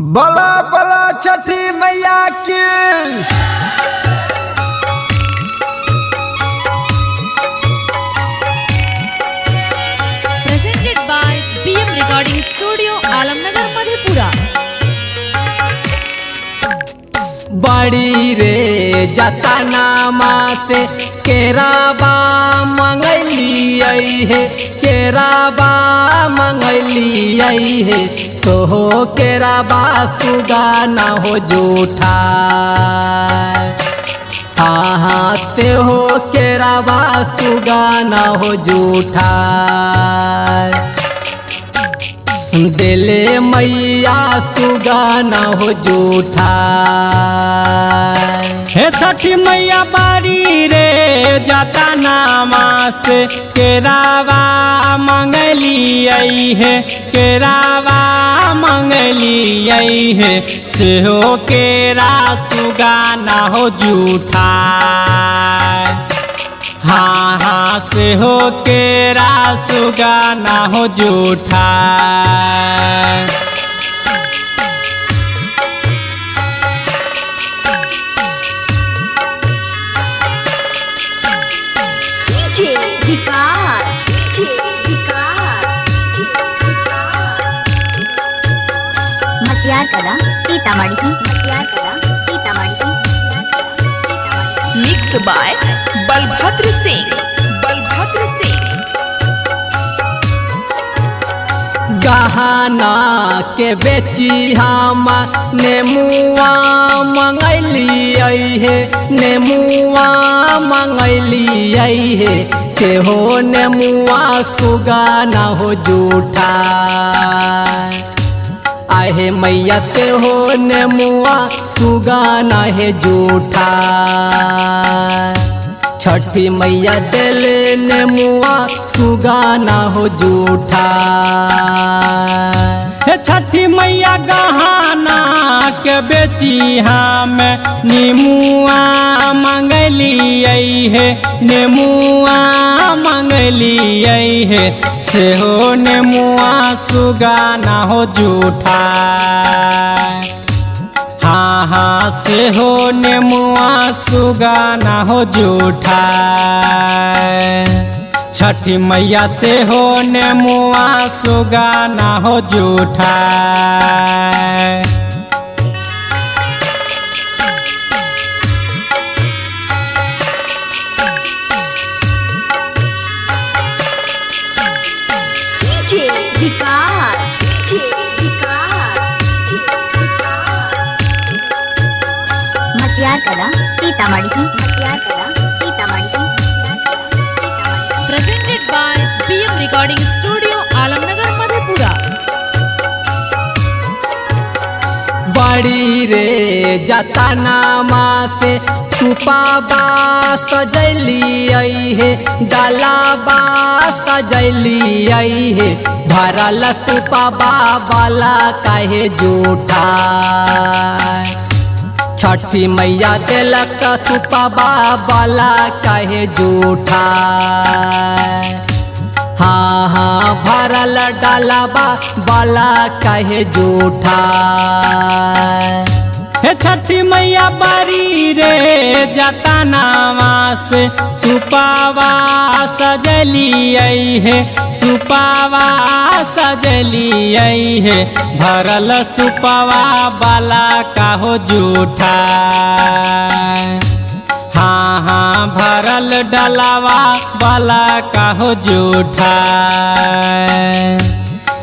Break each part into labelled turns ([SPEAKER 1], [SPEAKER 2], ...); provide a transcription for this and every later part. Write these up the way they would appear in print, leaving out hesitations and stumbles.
[SPEAKER 1] बला बला छठी मैया की।
[SPEAKER 2] Presented by PM Recording Studio, Alamnagar, Madhepura.
[SPEAKER 3] बड़ी रे जतना माते केराबा मंगलियै हे, केराबा मंगलियै हे, तो हो केराबा सुगा न हो जूठा। हाँ हाँ ते हो केराबा सुगा न हो जूठा। दिले मैया सुगा न हो जूठा।
[SPEAKER 4] हे छठी मैया बारी रे जाता नामा से केरावा मंगली हे, केरावा मंगली हे, सेहो केरा सुगा ना हो जूठा। हाँ हाँ सेहो केरा सुगा ना हो जूठा।
[SPEAKER 5] DJ Vikas, DJ Vikas, DJ Vikas. Matiyar Kala Sitamarhi, Matiyar Kala Sitamarhi.
[SPEAKER 6] Mix by Balbhadra Singh, Balbhadra Singh.
[SPEAKER 3] गहना के बेची हम नेमुआ मंगलियै हे, नेमुआ मंगलियै हे, के हो नेमुआ सुगा न हो जूठा। आहे मैया ते हो नेमुआ सुगा न हे जूठा। छठी मैया दिल नेमुआ सुगा न हो जूठा।
[SPEAKER 4] हे छठी मैया गहना के बेची हम नेमुआ मंगलियै हे, नेमुआ मंगलियै हे, सेहो नेमुआ सुगा ना हो जूठा। हाँ हाँ सेहो नेमुआ सुगा ना हो जूठा। छठी मैया सेहो नेमुआ सुगा ना हो जूठा।
[SPEAKER 5] DJ Vikas, DJ Vikas, DJ Vikas. Matiyar Kala Sitamarhi, Matiyar Kala Sitamarhi.
[SPEAKER 2] Presented by PM Recording Studio, Alamnagar, Madhepura.
[SPEAKER 3] बड़ी रे जतना माते सुपाबा सजलियै हे, डलाबा सजलियै हे, भरल सुपाबा वाला काहे जूठा। छठी मैया दिलक सुपाबा वाला काहे जूठा। हाँ हाँ भरल डलाबा वाला काहे जूठा।
[SPEAKER 4] हे छठी मैया बारी रे जता नामा से सुपावा सजलियै हे, सुपावा सजलियै हे, भरल सुपावा वाला काहो जूठा। हाँ हाँ भरल डलावा वाला काहो जूठा।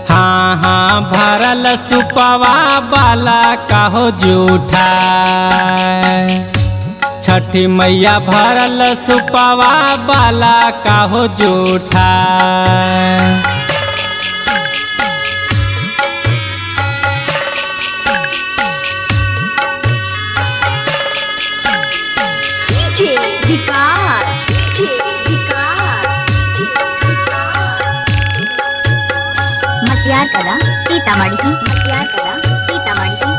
[SPEAKER 4] हाँ हाँ भरल सुपवा वाला काहो जूठा। छठी मैया भरल सुपवा वाला काहो जूठा।
[SPEAKER 5] DJ Vikas, DJ Vikas, DJ Vikas. Matiyar Kala Sitamarhi, Matiyar Kala Sitamarhi.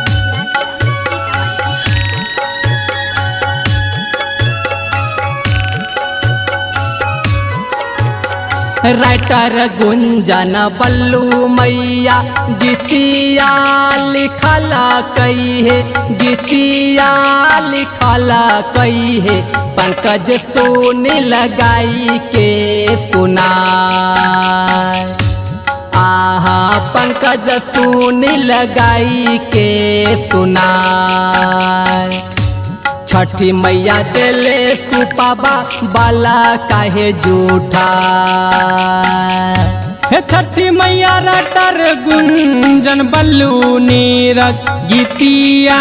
[SPEAKER 3] Writer Gunjan Ballu मैया गीतिया लिखला कई है, गीतिया लिखला कई है, पंकज सोने लगाई के सुना। आहा पंकज सोने लगाई के सुना। छठी मैया दिले सुपाबा बाला काहे जूठा।
[SPEAKER 4] हे छठी मैया रटर गुंजन बल्लू नीरज गीतिया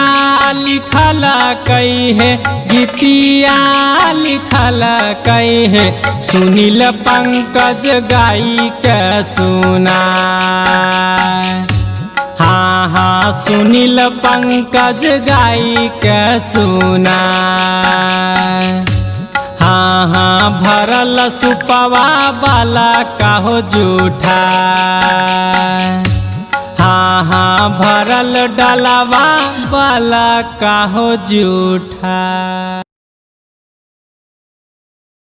[SPEAKER 4] लिखला कई है, गीतिया लिखला कई है, सुनील पंकज गाई के सुना। हाँ हाँ सुनील पंकज गाई के सुना। हाँ हाँ भरल सुपवा वाला काहो जूठा। हाँ हाँ भरल डलवा वाला काहो जूठा।